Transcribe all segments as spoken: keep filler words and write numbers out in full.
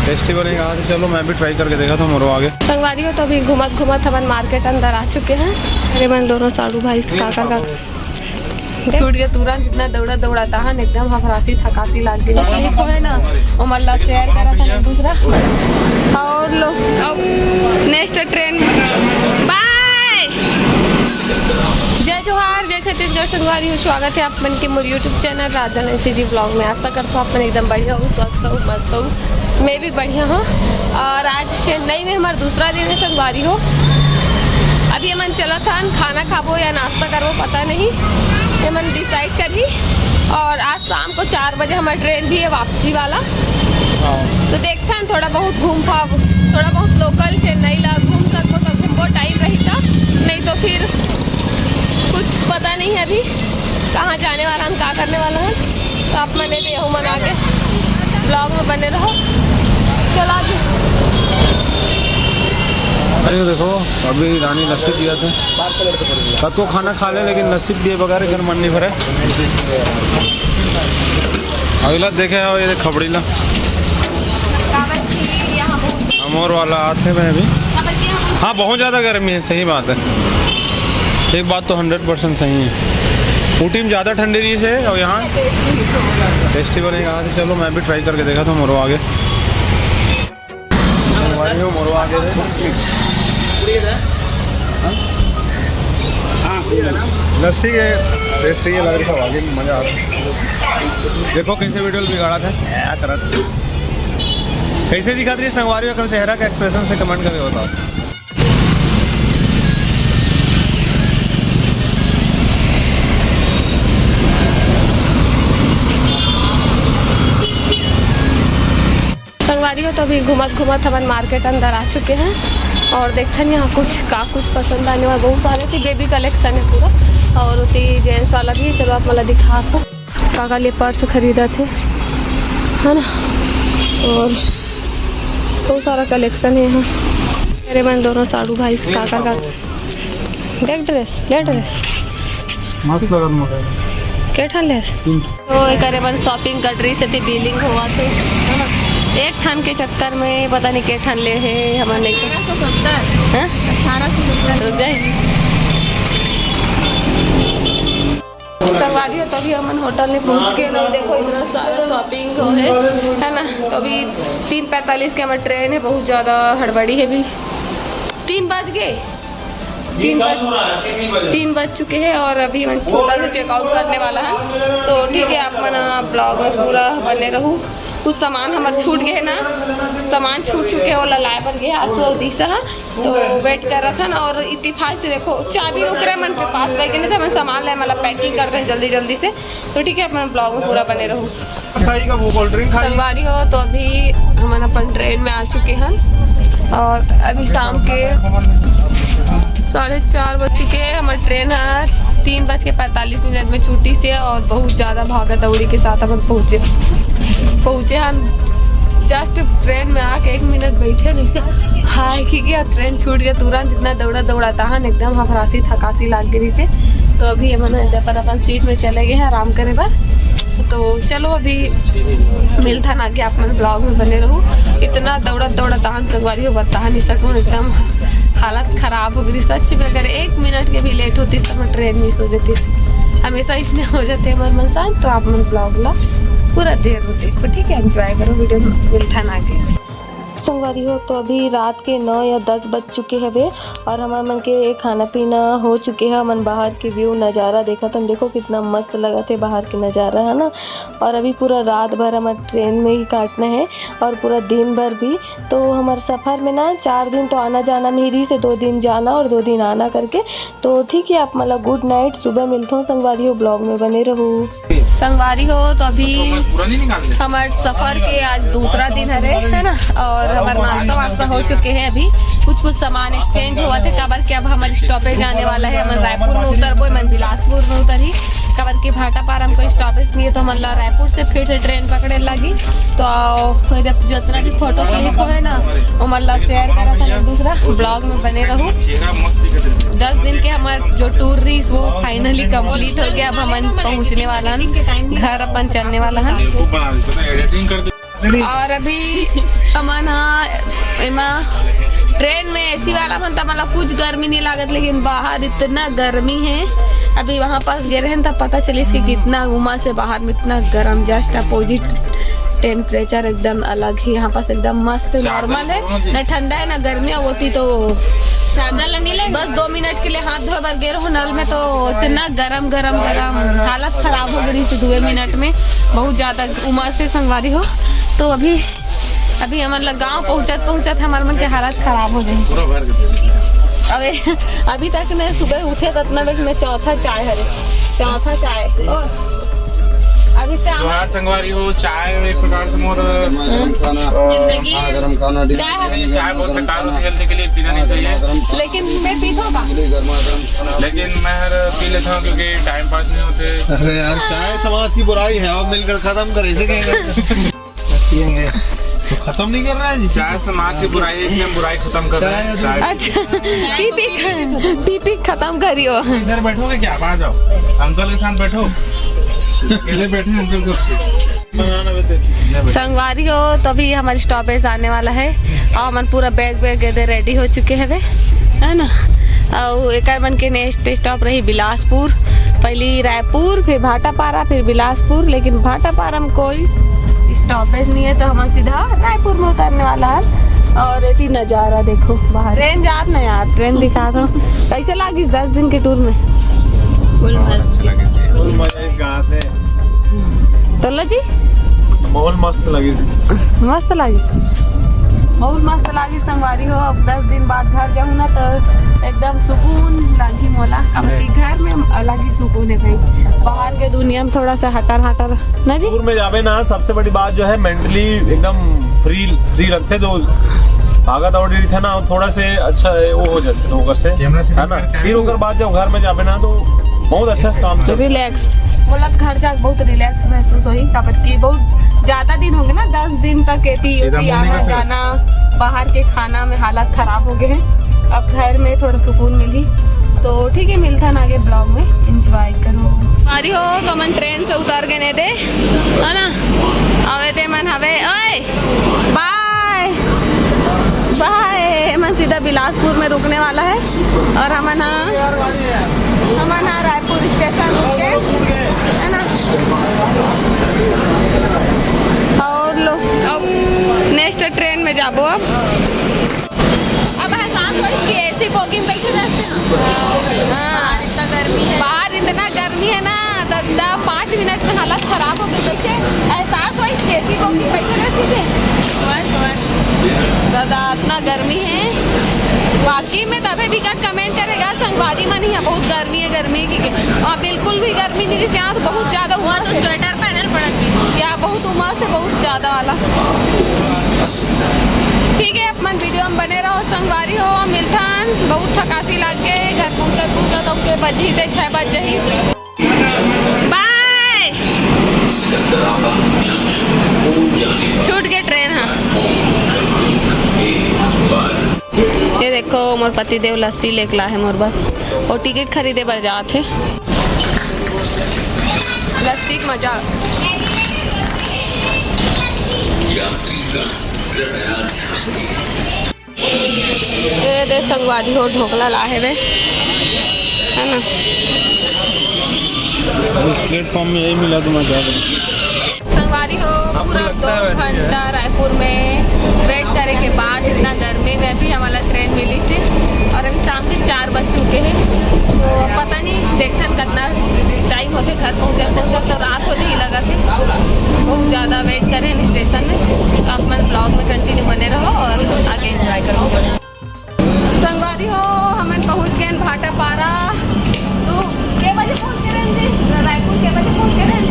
Tasty बनेगा। हाँ, तो चलो, मैं भी ट्राई करके देखा था मोरो आगे। संगवारी हो, तो अभी घूमत घूमत हमन मार्केट अंदर आ चुके हैं। अरे, मन दोनों साढ़ू भाई का का का छूट गया तुरंत, इतना दौड़ा दौड़ा तहन एकदम हफरासी थकासी लाग गई। क्लिप होए ना, ओमन ला शेयर करा था एक दूसरा। और लो, अब नेक्स्ट ट्रेन। बाय। जय जोहार, जय छत्तीसगढ़ संगवारी हो, स्वागत है आप मन के मोर YouTube चैनल राजधानी सीजी ब्लॉग में। आशा करता हूँ आप मन एकदम बढ़िया हो, स्वस्थ हो, मस्त हो। मैं भी बढ़िया हूँ। और आज चेन्नई में हमारा दूसरा दिन है संगवारी हो। अभी हमन चलत हन, खाना खाबो या नाश्ता करबो पता नहीं, हमन डिसाइड करही। और आज शाम को चार बजे हमारा ट्रेन भी है वापसी वाला। हाँ। तो देखथन, थोड़ा बहुत घूम पाब, थोड़ा बहुत लोकल चेन्नई ला घूम सकबो तो घूमबो, टाइम रही तो, नहीं तो फिर कुछ पता नहीं है अभी कहाँ जाने वाला हन, का करने वाला हन। तो आप मन भी यहू मन आगे ब्लॉग में बने रहो। चलो आगे। अरे देखो, अभी रानी लस्सी पिया थे। कतको खाना खा ले, लेकिन लस्सी पिए बगैर एकर मन नहीं भरे। अगला देखे हो, ये देख खपड़ी ला। अमोर वाला आते में अभी। हाँ, बहुत ज़्यादा गर्मी है, सही बात है। एक बात तो हंड्रेड परसेंट सही है, ऊटी में ज़्यादा ठंडी रही से और यहाँ टेस्टी बनेगा। हाँ, तो चलो, मैं भी ट्राई करके देखा था मोरो आगे। मोरो आगे। हाँ, लस्सी के टेस्टी ये लग रही है, आगे मज़ा आ रहा है। देखो कैसे वीडियो बिगाड़ा था, क्या करत। कैसे दिखा रही है संगवारी हो, चेहरा का एक्सप्रेशन से कमेंट करके बताओ। संगवारी हो, तो अभी घूमत घूमत हमन मार्केट अंदर आ चुके हैं और देखथन यहाँ कुछ का कुछ पसंद आने वाला बहुत सारे थे। बेबी कलेक्शन है पूरा और उती जेंट्स वाला भी है। चलो आप मला दिखात हो का का ले पर्स खरीदत हे, है ना, और बहुत सारा कलेक्शन है यहाँ। अरे मन दोनों साढ़ू भाई का का का देख ड्रेस, ले ड्रेस। मस्त लगत मोला। के ठन लेस? तीन ठन। तो एकरे मन शॉपिंग कटरी से थी बिलिंग होवत हे। एक ठन के चक्कर में पता नहीं के ठन ले हे, हमन नहीं तो। अठारह सौ सत्तर। हैं? अठारह सौ सत्तर। रुक जाए। संगवारी हो, तो अभी हमन होटल में पहुंच के ना, देखो इतना सारा शॉपिंग हो है, है ना। तो अभी तीन पैंतालीस के हमारा ट्रेन है, बहुत ज़्यादा हड़बड़ी है अभी। तीन बज गए। तीन बज, तीन बज चुके हैं और अभी हम छोटा सा चेकआउट करने वाला है। तो ठीक है, आप मन ब्लॉग में पूरा बने रहू। कुछ सामान हमार छूट गए ना, सामान छूट चुके हैं, ओला लाए बर गए आंसू और दिशा, तो वेट कर रहा था ना। और इतफाक से देखो, चाबी ओकरे मन के पास रह गए ना, तो हमन सामान लाए, मतलब पैकिंग कर रहे हैं जल्दी जल्दी से। तो ठीक है, अपने ब्लॉग में पूरा बने रहू। खाई का वो कोल्ड ड्रिंक खाई। संगवारी हो, तो अभी हमन अपन ट्रेन में आ चुके हैं और अभी शाम के साढ़े चार बज चुके हैं। हमारी ट्रेन है तीन बज के पैंतालीस मिनट में छूटी से और बहुत ज़्यादा भागा दौड़ी के साथ अपन पहुँचे, पहुँचे हम। जस्ट ट्रेन में आके एक मिनट बैठे नहीं से, हाँ, क्योंकि अब ट्रेन छूट गया तुरंत, इतना दौड़ा दौड़ा था, एकदम हफरासी थकासी लाग गई से। तो अभी हमन अपन अपन सीट में चले गए हैं आराम करे बर। तो चलो अभी मिलथन आगे, आप मन ब्लॉग में बने रहू। इतना दौड़त दौड़त आहन संगवारी हो, बता नहीं सकूँ, एकदम हालत खराब हो गई सच में। अगर एक मिनट के भी लेट होती तो मैं ट्रेन मिस हो जाती। हमेशा इसने हो जाते हमारे मन साथ। तो आप मन ब्लॉग ला पूरा देर हो देखो, ठीक है, एंजॉय करो वीडियो में। मिलथन आगे। संगवारी हो, तो अभी रात के नौ या दस बज चुके हवे और हमर मन के खाना पीना हो चुके है। हमन बाहर के व्यू नज़ारा देखत हन, देखो कितना मस्त लगत है बाहर के नज़ारा, है ना। और अभी पूरा रात भर हमर ट्रेन में ही काटना है और पूरा दिन भर भी। तो हमर सफ़र में ना चार दिन तो आना जाना में ही रही से, दो दिन जाना और दो दिन आना करके। तो ठीक है, आप मन ला गुड नाइट, सुबह मिलथों संगवारी हो, ब्लॉग में बने रहू। संगवारी हो, तो अभी हमर सफर के आज दूसरा दिन हरे, है ना, और हमर नाश्ता वास्ता हो चुके हैं। अभी कुछ कुछ सामान एक्सचेंज हुआ थे, काबर कि अब हमर स्टॉपेज आने वाला है। हमन रायपुर में उतरबो, एमन बिलासपुर में उतरही, काबर कि भाटापारा में कोई स्टॉपेज नहीं है, तो हमन ला रायपुर से फिर से ट्रेन पकड़े लगी। तो एदे जितना भी फोटो क्लिक होए ना, ओमन ला शेयर करत हन एक दूसरा, ब्लॉग में बने रहू। दस दिन के हमर जो टूर रही वो फाइनली कंप्लीट हो गया। अब हमन पहुँचने वाला हन, घर अपन चलने वाला हन। और अभी हमन हा एमा ट्रेन में एसी वाला मन त मतलब कुछ गर्मी नहीं लागत, लेकिन बाहर इतना गर्मी है। अभी वहाँ पास गए रहे त पता चलिस कि कितना उमस है बाहर में, इतना गर्म, just opposite temperature एकदम अलग ही। यहाँ पास एकदम मस्त नॉर्मल है, ना ठंडा है ना गर्मी है। वो थी तो बस दो मिनट के लिए हाथ धोए बर गे रहो नल में, तो इतना गरम गरम गरम, हालत खराब हो गई थी दो मिनट में। बहुत ज्यादा उमस से संगवारी हो। तो अभी अभी हमन ला गांव पहुंचत पहुंचत हमर मन के हालत खराब हो जाए। अबे अभी तक मैं सुबह उठे तो इतना बजे में चौथा चाय हरे, चौथा चाय। और अभी तो जोहार संगवारी हो, चाय एक प्रकार से मोर, अ, जिंदगी। चाय हरे। चाय बहुत बेकार होती है, health के लिए पीना नहीं चाहिए। लेकिन मैं पीता हूँ का? लेकिन मैं हर पी लेता हूँ क्योंकि टाइम पास नहीं होते। अरे यार, चाय समाज की बुराई है, अब मिलकर खत्म करें इसे, कहेंगे। पियेंगे तो खत्म नहीं कर रहा है जी। चाय समाज की बुराई है, इसलिए हम बुराई खत्म कर रहे हैं। चाय अच्छा, पी पी ख-, पी पी खत्म करियो। इधर बैठोगे क्या? आ जाओ, अंकल के साथ बैठो। अकेले बैठे हैं अंकल कब से। संगवारी हो, तो अभी हमारी स्टॉपेज आने वाला है और हमन पूरा बैग वैग एदे रेडी हो चुके हवे, है ना। और एकर मन के नेक्स्ट स्टॉप रही बिलासपुर, पहली रायपुर, फिर भाटापारा, फिर बिलासपुर। लेकिन भाटापारा में कोई स्टॉपेज नहीं है, तो हमन सीधा रायपुर में उतरने वाला है। और एती नजारा देखो बाहर, ट्रेन जात ना यार, ट्रेन दिखा दो। कैसे लागिस दस दिन के टूर में? फुल मस्त। फुल मजा इस गाँव से। तोला जी? बहुत मस्त लगिस। मस्त लागिस, बहुत मस्त लागिस संगवारी हो। अब दस दिन बाद घर जाऊँ ना, तो एकदम सुकून लागी मोला। अब घर में अलग ही सुकून है भाई, बाहर के दुनिया में थोड़ा सा हटर हटर ना जी। टूर में जाबे ना, सबसे बड़ी बात जो है, मेंटली एकदम फ्री, फ्री रखते। जो भागा दौड़ी रही था ना, थोड़ा से अच्छा वो हो जाते तो ओकर से, है ना। फिर ओकर बाद जब घर में जाबे ना, तो बहुत अच्छा से काम चलता। रिलैक्स, मतलब घर जाके बहुत रिलैक्स महसूस होही, काबर कि बहुत ज्यादा दिन हो गए ना, दस दिन तक एती ओती आना जाना, बाहर के खाना में हालत खराब हो गए हैं। अब घर में थोड़ा सुकून मिली। तो ठीक है, मिलता ना आगे ब्लॉग में, एंजॉय करो। अरे हो, तो हमन ट्रेन से उतर गए ने दे, है ना। अबे ते मन हवे, ओए, बाय बाय। हमन सीधा बिलासपुर में रुकने वाला है और हमन ह, हमन ह रायपुर स्टेशन रुक के, है ना। और लो, अब नेक्स्ट ट्रेन में जाबो अब। अब एहसास होइस कि एसी बोगी में बैठे रहते हैं। हाँ, इतना गर्मी है। बाहर इतना गर्मी है ना, दादा, पाँच मिनट में हालत खराब हो गई। कैसे एहसास होइस कि एसी बोगी में बैठे रहते थे? दादा, इतना गर्मी है वाकई में। तबे भी कट कमेंट करेगा संगवारी मन, यहाँ बहुत गर्मी है, गर्मी की के। वहाँ बिल्कुल भी गर्मी नहीं रही, यहाँ तो बहुत ज्यादा हुआ तो स्वेटर पहनल पड़त। यहाँ बहुत उमस है, बहुत ज्यादा वाला। ठीक है, अपन वीडियो में बने रहो संगवारी हो, मिलथन। बहुत थकासी लाग गए, घर पहुंचत पहुंचत अब के बजी थे, छह बज जही। बाय। छूट गए ट्रेन, हाँ। ये देखो, मोर पति देव लस्सी लेके ला है मोर बर, और टिकट खरीदे बर जात है। लस्सी के मजा। ये दे संगवारी हो, ढोकला ला है रे, है ना। इस प्लेटफॉर्म में यही मिला तो मजा आ गया। संगवारी हो, पूरा दो घंटा रायपुर में वेट करे के बाद इतना गर्मी में भी हमारा ट्रेन मिली से, और अभी शाम के चार बज चुके हैं। तो पता नहीं देखथन कितना टाइम होते घर पहुँचत पहुँचत, तो रात हो जाही लगत है। बहुत ज़्यादा वेट करे हैं स्टेशन में। तो आप मन ब्लॉग में कंटिन्यू बने रहो और आगे एंजॉय करो। संगवारी हो, हमन पहुंच गए हैं भाटापारा। तो के बजे पहुंच गए रहेन जी? रायपुर के बजे पहुंच गए रहेन?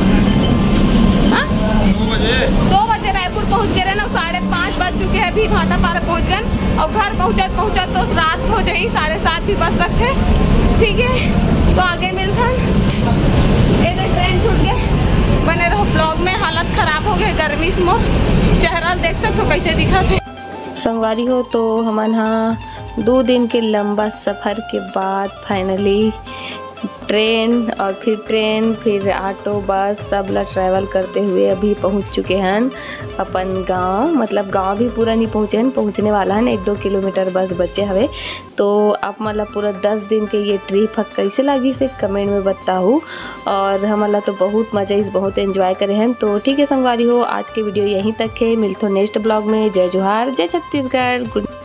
हाँ? दो बजे। दो बजे रायपुर पहुंच गए रहेन, साढ़े पाँच बज चुके हैं, अभी भाटापारा पहुंच गए। और घर पहुंचत पहुंचत तो रात हो जाही, साढ़े सात भी बज सकते। ठीक है, तो आगे मिलथन। ए दे ट्रेन छूट गए, बने रहो ब्लॉग में। हालत खराब हो गए गर्मी से, मोर चेहरा देख सकते हो कैसे दिखत है। संगवारी हो, तो हमन हा दो दिन के लंबा सफर के बाद finally ट्रेन और फिर ट्रेन, फिर ऑटो, बस, सब ला ट्रैवल करते हुए अभी पहुँच चुके हन अपन गांव। मतलब गांव भी पूरा नहीं पहुँचे हन, पहुँचने वाला हन, एक दो किलोमीटर बस बचे हवे। तो आप मन ला पूरा दस दिन के ये ट्रिप ह कैसे लागिस हे कमेंट में बताहू। और हमन ला तो बहुत मजा आइस, बहुत एंजॉय करे हन। तो ठीक है संगवारी हो, आज के वीडियो यहीं तक है। मिलथो नेक्स्ट ब्लॉग में। जय जोहार, जय छत्तीसगढ़, गुड